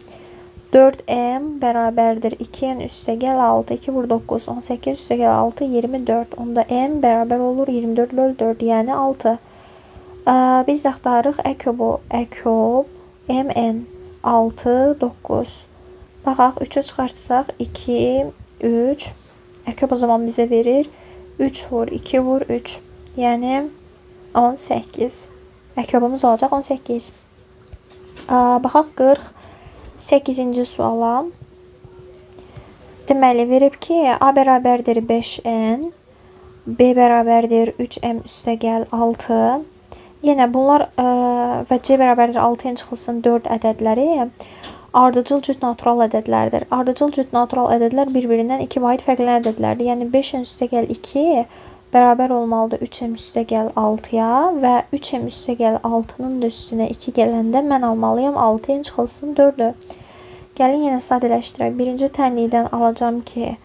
4m bərabərdir 2n üstə gəl 6, 2 vur 9, 18 üstə gəl 6, 24. Onda m bərabər olur 24 böl 4, yəni 6. Biz də axtarırıq əkobu. Əkob mn 6, 9. Baxaq, 3-ü çıxartsaq 2, 3. Əkob o zaman bizə verir 3 vur, 2 vur, 3. Yəni 18. Əkobumuz olacaq 18. Baxaq 48-ci suala. Deməli, verib ki, A bərabərdir 5N, B bərabərdir 3M üstə gəl 6. Yenə bunlar və C bərabərdir 6N çıxılsın 4 ədədləri ardıcıl cüt natural ədədlərdir. Ardıcıl cüt natural ədədlər bir-birindən 2 vahid fərqlənən ədədlərdir. Yəni 5N üstə gəl 2 bərabər olmalıdır 3M üstə gəl 6-ya və 3M üstə gəl 6-nın da üstünə 2 gələndə mən almalıyam 6N çıxılsın 4-ü. Gəlin yenə sadələşdirək. Birinci tənlikdən alacağam ki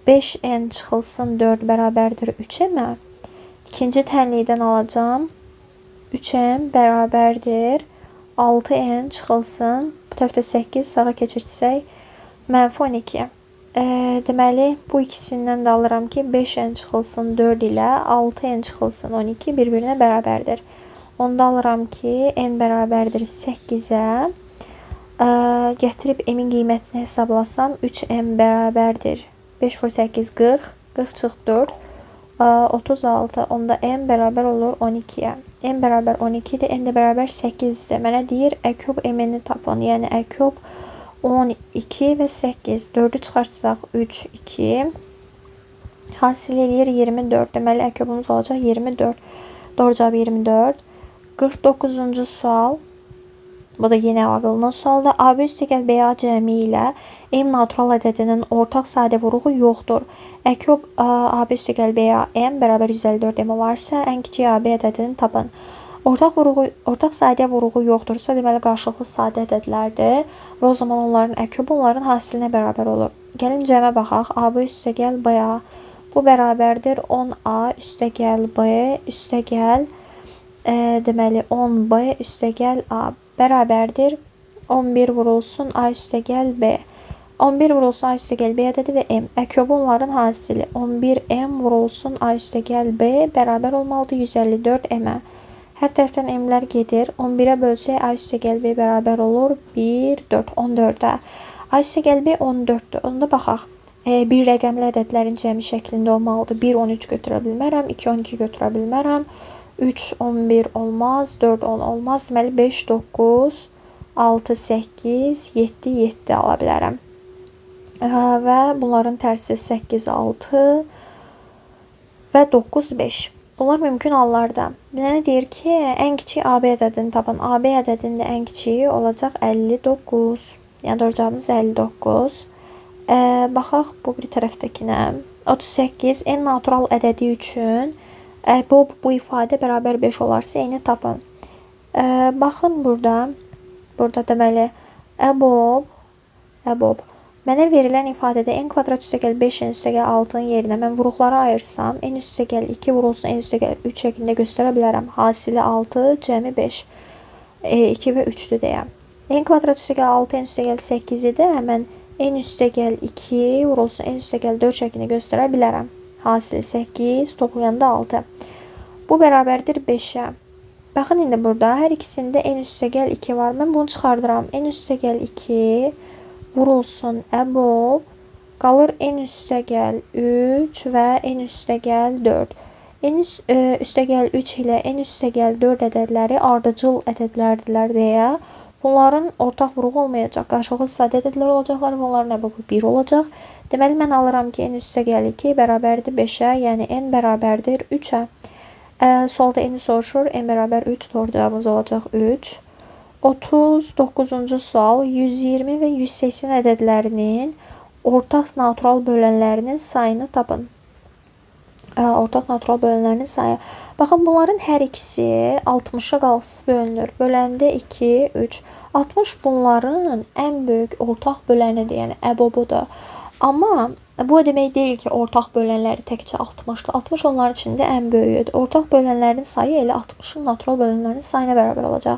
5N çıxılsın 4 bərabərdir 3M-ə. İkinci tənlikdən alacağam 3M bərabərdir 6N çıxılsın. Bu tərəfdə 8, sağa keçirtsək mənfi 12. Deməli, bu ikisindən də alıram ki 5N çıxılsın 4 ilə 6N çıxılsın 12 bir-birinə bərabərdir. Onda alıram ki N bərabərdir 8-ə. Gətirib M-in qiymətini hesablasam 3M bərabərdir 5 vur 8, 40, 40 çıx 4, 36. Onda M bərabər olur 12-yə. M bərabər 12-dir, N də bərabər 8-dir. Mənə deyir əkob M-ni tapın. Yəni əkob 12 və 8. 4-ü çıxartsaq 3, 2. Hasil eləyir 24. Deməli əkobumuz olacaq 24. Doğru cavab 24. 49-cu sual. Bu da yenə əlavə olunan sualdır. AB üstəgəl BA cəmi ilə M natural ədədinin ortaq sadə vuruğu yoxdur. Əkob AB üstəgəl BA M bərabər 154 M olarsa, ən kiçik AB ədədini tapın. Ortaq sadə vuruğu yoxdursa, deməli qarşılıqlı sadə ədədlərdir və o zaman onların əkobu onların hasilinə bərabər olur. Gəlin cəmə baxaq. AB üstəgəl BA bu bərabərdir 10A üstəgəl B üstəgəl deməli 10B üstəgəl A bərabərdir 11 vurulsun A üstəgəl B. 11 vurulsun A üstəgəl B ədədi və M. Əkobu onların hasili 11M vurulsun A üstəgəl B bərabər olmalıdır 154 M-ə. Hər tərəfdən M-lər gedir. 11-ə bölsək A üstəgəl B bərabər olur 1, 4, 14-ə. A üstəgəl B 14-dür. Onda baxaq. Bir rəqəmli ədədlərin cəmi şəklində olmalıdır. 1, 13 götürə bilmərəm. 2, 12 götürə bilmərəm. 3, 11 olmaz. 4, 10 olmaz. Deməli 5, 9, 6, 8, 7, 7 ala bilərəm. Və bunların tərsi 8, 6 və 9, 5. Bunlar mümkün hallarda. Mənə deyir ki, ən kiçik AB ədədini tapın. AB ədədinin də ən kiçiyi olacaq 59. Yəni doğru cavabımız 59. Baxaq bu bir tərəfdəkinə. 38 N natural ədədi üçün bu ifadə bərabər 5 olarsa N-i tapın. Baxın burada. Burada deməli əbob. Mənə verilən ifadədə n kvadrat üstəgəl 5n üstəgəl 6-nın yerinə mən vuruqlara ayırsam, n üstəgəl 2 vurulsun n üstəgəl 3 şəklində göstərə bilərəm. Hasili 6, cəmi 5, 2 və 3-dür deyə. N kvadrat üstəgəl 6, n üstəgəl 8-i də mən n üstəgəl 2 vurulsun n üstəgəl 4 şəklində göstərə bilərəm. Hasili 8, toplayanda 6. Bu bərabərdir 5-ə. Baxın indi burada hər ikisində n üstəgəl 2 var. Mən bunu çıxardıram. N üstəgəl 2 vurulsun əbob. Qalır n üstəgəl 3 və n üstəgəl 4. N üstəgəl 3 ilə n üstəgəl 4 ədədləri ardıcıl ədədlərdirlər deyə bunların ortaq vuruğu olmayacaq. Qarşılıqlı sadə ədədlər olacaqlar və onların əbobu 1 olacaq. Deməli, mən alıram ki, n üstəgəl 2 bərabərdir 5-ə, yəni n bərabərdir 3-ə. Solda n-i soruşur. N bərabər 3. Doğru cavabımız olacaq 3. 39-cu sual. 120 və 180 ədədlərinin ortaq natural bölənlərinin sayını tapın. Ortaq natural bölənlərinin sayı. Baxın, bunların hər ikisi 60-a qalıqsız bölünür. Böləndə 2, 3. 60 bunların ən böyük ortaq bölənidir, yəni əbobudur. Amma bu demək deyil ki, ortaq bölənləri təkcə 60-dır. 60 onların içində ən böyüyüdür. Ortaq bölənlərin sayı elə 60-ın natural bölənlərinin sayına bərabər olacaq.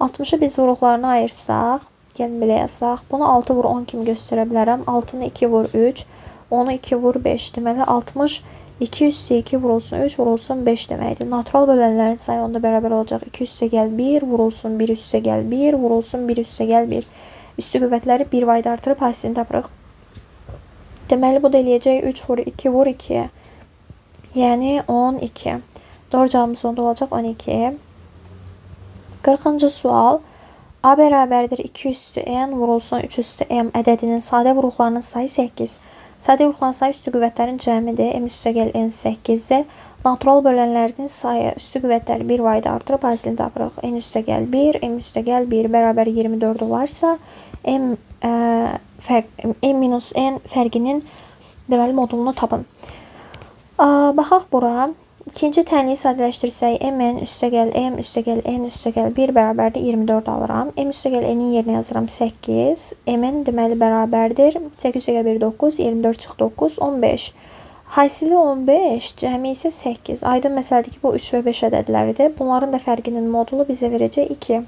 60-ı biz vuruqlarına ayırsaq, gəlin belə yazsaq, bunu 6 vur 10 kimi göstərə bilərəm. 6-nı 2 vur 3, 10-u 2 vur 5. Deməli, 60 2 üstə 2 vurulsun 3 vurulsun 5 deməkdir. Natural bölənlərin sayı onda bərabər olacaq. 2 üstə gəl 1 vurulsun 1 üstə gəl 1 vurulsun 1 üstə gəl 1. Üstü qüvvətləri 1 vayda artırıb hasilini tapırıq. Deməli, bu da eləyəcək 3 vur 2 vur 2. Yəni 12. Doğru cavabımız onda olacaq 12. 40-cı sual. A bərabərdir 2 üstü n vurulsun 3 üstü m ədədinin sadə vuruqlarının sayı 8. Sadə vuruqların sayı üstü qüvvətlərin cəmidir. M üstəgəl n 8-dir. Natural bölənlərin sayı üstü qüvvətləri 1 vayda artırıb hasilini tapırıq. N üstəgəl 1, m üstəgəl 1 bərabər 24 olarsa m minus n fərqinin deməli modulunu tapın. Baxaq bura. İkinci tənliyi sadələşdirsək, mn üstəgəl m üstəgəl n üstəgəl 1 bərabərdir 24 alıram. M üstəgəl n-in yerinə yazıram 8. Mn deməli bərabərdir 8 üstəgəl 1 9, 24 çıx 9, 15. Hasili 15, cəmi isə 8. Aydın məsələdir ki, bu 3 və 5 ədədləridir. Bunların da fərqinin modulu bizə verəcək 2.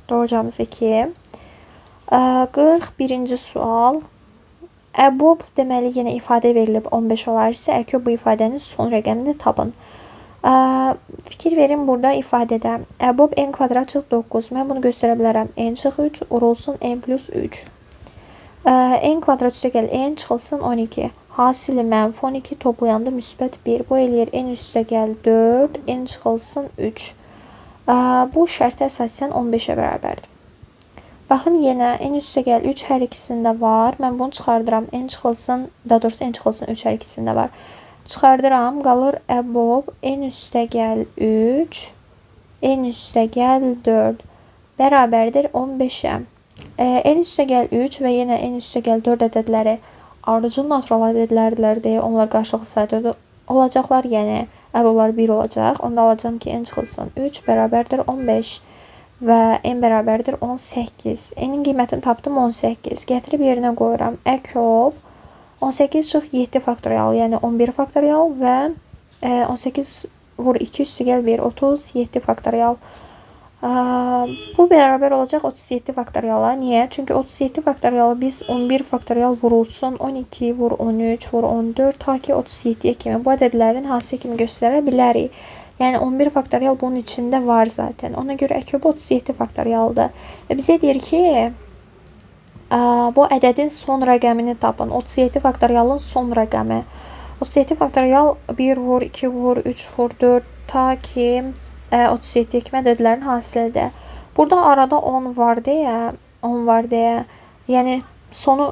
Doğru cavabımız 2. 41-ci sual. Əbob deməli yenə ifadə verilib 15 olarsa, əkob bu ifadənin son rəqəmini tapın. Fikir verin burada ifadədə. Əbob n kvadrat çıx 9. Mən bunu göstərə bilərəm. N çıx 3 vurulsun n plus 3. N kvadrat üstəgəl n çıxılsın 12. Hasili mənfi 12 toplayanda müsbət 1. Bu eləyir n üstəgəl 4, n çıxılsın 3. Bu şərtə əsasən 15-ə bərabərdir. Baxın yenə n üstəgəl 3 hər ikisində var. Mən bunu çıxardıram. N çıxılsın, daha doğrusu n çıxılsın 3 hər ikisində var. Çıxardıram, qalır əbob n üstəgəl 3, n üstəgəl 4 bərabərdir 15-ə. N üstəgəl 3 və yenə n üstəgəl 4 ədədləri ardıcıl natural ədədlərdirlər deyə onlar qarşılıqlı sayda olacaqlar. Yəni əboblar 1 olacaq. Onda alacağam ki, n çıxılsın 3 bərabərdir 15 və n bərabərdir 18. N-in qiymətini tapdım 18. Gətirib yerinə qoyuram. Əkob 18 çıx 7 faktorial, yəni 11 faktorial və 18 vur 2 üstəgəl 1, 37 faktorial. Bu bərabər olacaq 37 faktoriala. Niyə? Çünki 37 faktorialı biz 11 faktorial vurulsun, 12 vur 13 vur 14 ta ki 37-yə kimi bu ədədlərin hansı kimi göstərə bilərik. Yəni 11 faktorial bunun içində var zaten. Ona görə əkob 37 faktorialdır. Və bizə deyir ki, bu ədədin son rəqəmini tapın. 37 faktorialın son rəqəmi. 37 faktorial 1 vur, 2 vur, 3 vur, 4 ta ki 37 kimi ədədlərin hasilidir. Burada arada 10 var deyə, 10 var deyə, yəni sonu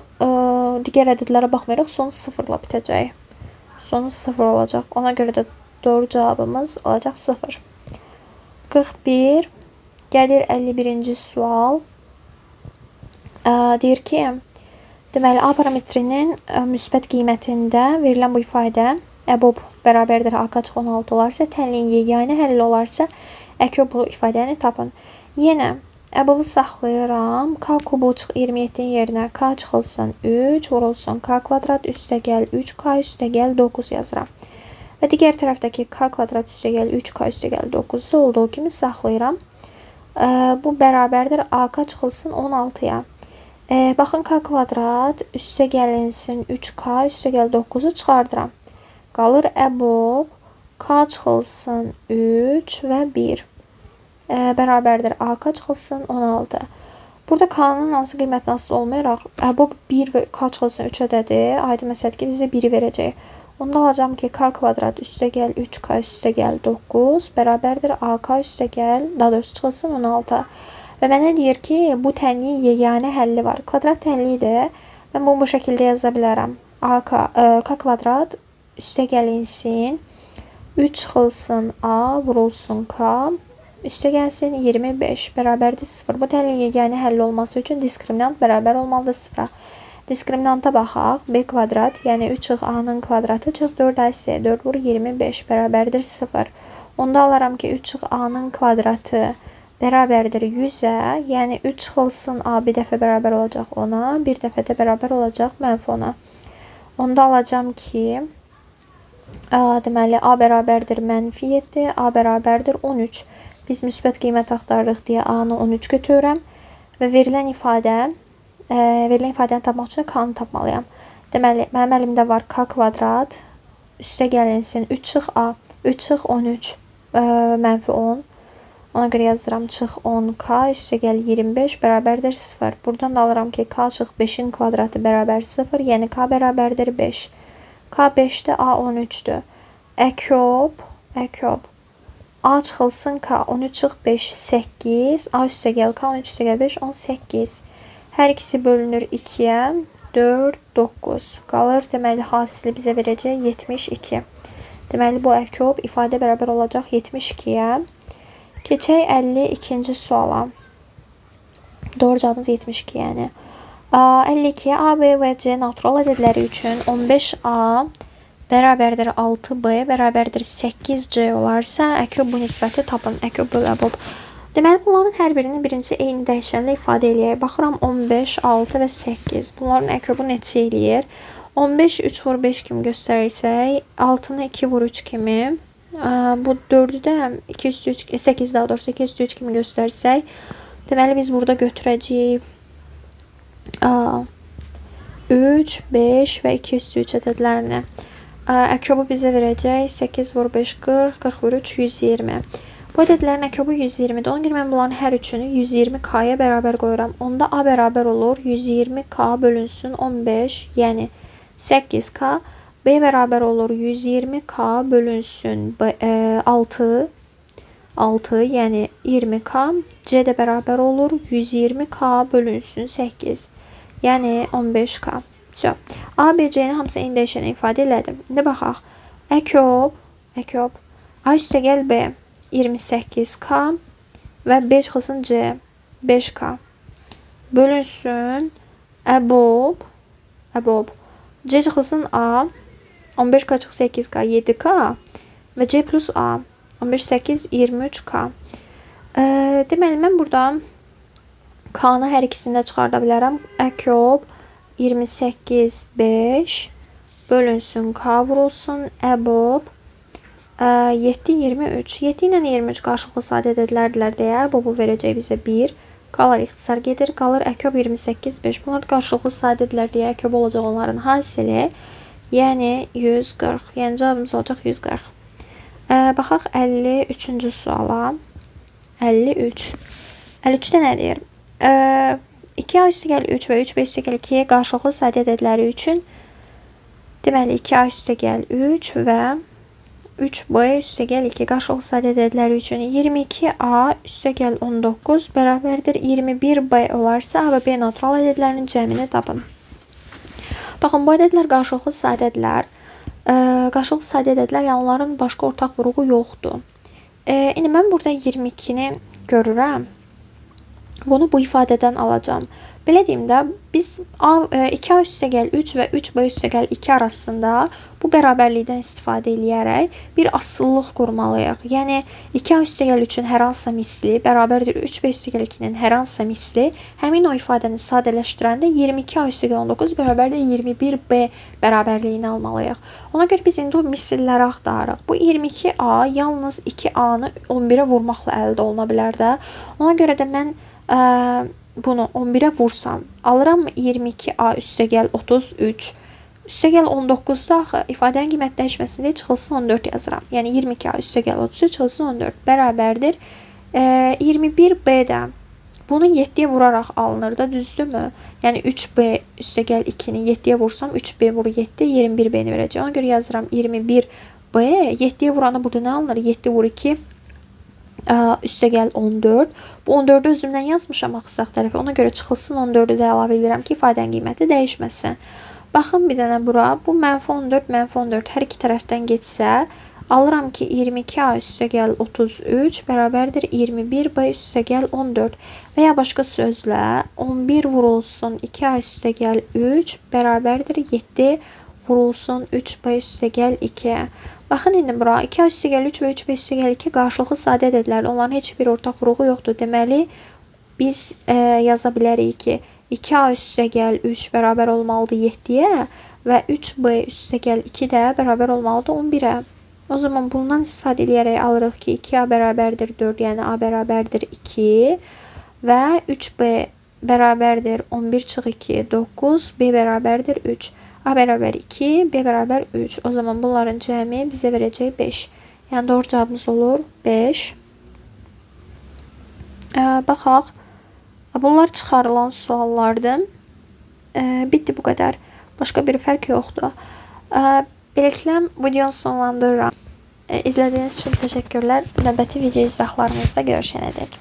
digər ədədlərə baxmayaraq sonu 0-la bitəcək. Sonu 0 olacaq. Ona görə də doğru cavabımız olacaq 0. 41. Gəlir 51-ci sual. Deyir ki, deməli A parametrinin müsbət qiymətində verilən bu ifadə əbob bərabərdir AK çıx 16 olarsa, tənliyin yeganə həlli olarsa, əkob bu ifadəni tapın. Yenə əbobu saxlayıram. K kubu çıx 27-nin yerinə K çıxılsın 3, vurulsun K kvadrat üstəgəl 3K üstəgəl 9 yazıram. Və digər tərəfdəki K kvadrat üstəgəl 3K üstəgəl 9-da olduğu kimi saxlayıram. Bu bərabərdir AK çıxılsın 16-ya. Baxın K kvadrat üstə gəlinsin 3K üstə gəl 9-u çıxardıram. Qalır əbob K çıxılsın 3 və 1 bərabərdir AK çıxılsın 16. Burada K-nın hansı qiymətindən asılı olmayaraq əbob 1 və K çıxılsın 3 ədədi. Aydın məsələdir ki, bizə 1-i verəcək. Onda alacağam ki, K kvadrat üstə gəl 3K üstə gəl 9 bərabərdir AK üstə gəl, daha doğrusu çıxılsın 16. Və mənə deyir ki, bu tənliyin yeganə həlli var. Kvadrat tənliyidir. Mən bunu bu şəkildə yaza bilərəm. AK, K kvadrat üstə gəlinsin 3 çıxılsın A vurulsun K üstə gəlsin 25 bərabərdir 0. Bu tənliyin yeganə həlli olması üçün diskriminant bərabər olmalıdır 0-a. Diskriminanta baxaq. B kvadrat, yəni 3 çıx A-nın kvadratı çıx 4AC, 4 vur 25 bərabərdir 0. Onda alaram ki, 3 çıx A-nın kvadratı bərabərdir 100-ə, yəni 3 çıxılsın A bir dəfə bərabər olacaq 10-a, bir dəfə də bərabər olacaq mənfi 10-a. Onda alacağam ki, deməli A bərabərdir mənfi 7, A bərabərdir 13. Biz müsbət qiymət axtarırıq deyə A-nı 13 götürürəm və verilən ifadə verilən ifadəni tapmaq üçün K-nı tapmalıyam. Deməli, mənim əlimdə var K kvadrat, üstə gəlinsin 3 çıx A, 3 çıx 13, mənfi 10. Ona görə yazıram çıx 10K, üstə gəl 25 bərabərdir 0. Buradan da alıram ki, K çıx 5-in kvadratı bərabər 0, yəni K bərabərdir 5. K 5-dir, A 13-dür. Əkob, əkob. A çıxılsın K, 13 çıx 5, 8. A üstə gəl K, 13 üstə gəl 5, 18. Hər ikisi bölünür 2-yə, 4, 9. Qalır, deməli, hasili bizə verəcək 72. Deməli, bu əkob ifadə bərabər olacaq 72-yə. Keçək 52-ci suala. Doğru cavabımız 72, yəni. 52-yə A, B və C natural ədədləri üçün 15A bərabərdir 6B bərabərdir 8C olarsa, əkob bu nisbəti tapın. Əkob böl əbob. Deməli, bunların hər birini birinci eyni dəyişənlə ifadə eləyək. Baxıram 15, 6 və 8. Bunların əkobu neçə eləyir? 15, 3 vur 5 kimi göstərirsək, 6-nı 2 vur 3 kimi, bu 4-ü də 2 üstü 3, 8 daha doğrusu 2 üstü 3 kimi göstərsək, deməli, biz burada götürəcəyik 3, 5 və 2 üstü 3 ədədlərini. Əkobu bizə verəcək 8 vur 5, 40, 40 vur 3, 120. Bu ədədlərin əkobu 120-dir. Ona görə mən bunların hər üçünü 120K-ya bərabər qoyuram. Onda A bərabər olur 120K bölünsün 15, yəni 8K. B bərabər olur 120K bölünsün 6, 6, yəni 20K. C də bərabər olur 120K bölünsün 8, yəni 15K. So, A, B, C-ni hamısı eyni dəyişənə ifadə elədim. İndi baxaq. Əkob, əkob. A üstə gəl B. 28K və B çıxılsın C 5K bölünsün əbob, əbob C çıxılsın A 15K çıx 8K 7K və C plus A 15 8 23K. Deməli, mən burada K-nı hər ikisini də çıxarda bilərəm. Əkob 28 5 bölünsün K vurulsun əbob 7, 23. 7 ilə 23 qarşılıqlı sadə ədədlərdirlər deyə bu verəcək bizə 1. Kalar ixtisar gedir. Qalır əkob 28, 5. Bunlar qarşılıqlı sadə ədədlər deyə əkob olacaq onların hasili. Yəni 140. Yəni cavabımız olacaq 140. Baxaq 53-cü suala. 53. 53-də nə deyir? 2A üstə gəl 3 və 3B üstə gəl 2 qarşılıqlı sadə ədədləri üçün deməli 2A üstə gəl 3 və 3B üstə gəl 2 qarşılıqlı sadə ədədləri üçün 22A üstə gəl 19 bərabərdir 21B olarsa A və B natural ədədlərinin cəmini tapın. Baxın, bu ədədlər qarşılıqlı sadədirlər. Qarşılıqlı sadə ədədlər, yəni onların başqa ortaq vuruğu yoxdur. İndi mən burada 22-ni görürəm. Bunu bu ifadədən alacağam. Belə deyim də, biz 2A üstə gəl 3 və 3B üstə gəl 2 arasında bu bərabərlikdən istifadə eləyərək bir asılılıq qurmalıyıq. Yəni 2A üstə gəl 3-ün hər hansısa misli bərabərdir 3B üstə gəl 2-nin hər hansısa misli. Həmin o ifadəni sadələşdirəndə 22A üstə gəl 19 bərabərdir 21B bərabərliyini almalıyıq. Ona görə biz indi o misilləri axtarırıq. Bu 22A yalnız 2A-nı 11-ə vurmaqla əldə oluna bilər də. Ona görə də mən bunu 11-ə vursam, alıram 22A üstə gəl 33, Üstəgəl 19-da axı ifadənin qiyməti dəyişməsin deyə çıxılsın 14 yazıram. Yəni 22A üstəgəl 33 çıxılsın 14 bərabərdir. 21B də bunu 7-yə vuraraq alınır da, düzdürmü? Yəni 3B üstəgəl 2-ni 7-yə vursam 3B vur 7, 21B-ni verəcək. Ona görə yazıram 21B. 7-yə vuranı burada nə alınır? 7 vur 2 üstəgəl 14. Bu 14-ü özümdən yazmışam axı sağ tərəfə. Ona görə çıxılsın 14-ü də əlavə edirəm ki, ifadənin qiyməti dəyişməsin. Baxın bir dənə bura. Bu mənfi 14, mənfi 14 hər iki tərəfdən getsə, alıram ki 22A üstəgəl 33 bərabərdir 21B üstəgəl 14. Və ya başqa sözlə 11 vurulsun 2A üstəgəl 3 bərabərdir 7 vurulsun 3B üstəgəl 2. Baxın indi bura 2A üstəgəl 3 və 3B üstəgəl 2 qarşılıqlı sadə ədədlərdir. Onların heç bir ortaq vuruğu yoxdur. Deməli biz yaza bilərik ki 2A üstəgəl 3 bərabər olmalıdır 7-yə və 3B üstəgəl 2 də bərabər olmalıdır 11-ə. O zaman bundan istifadə edərək alırıq ki 2A bərabərdir 4, yəni A bərabərdir 2 və 3B bərabərdir 11 çıx 2, 9, B bərabərdir 3. A bərabər 2, B bərabər 3. O zaman bunların cəmi bizə verəcək 5. Yəni doğru cavabımız olur 5. Baxaq. Bunlar çıxarılan suallardır. Bitdi bu qədər. Başqa bir fərq yoxdur. Beləliklə videonu sonlandırıram. İzlədiyiniz üçün təşəkkürlər. Növbəti video izahlarımızda görüşənədək.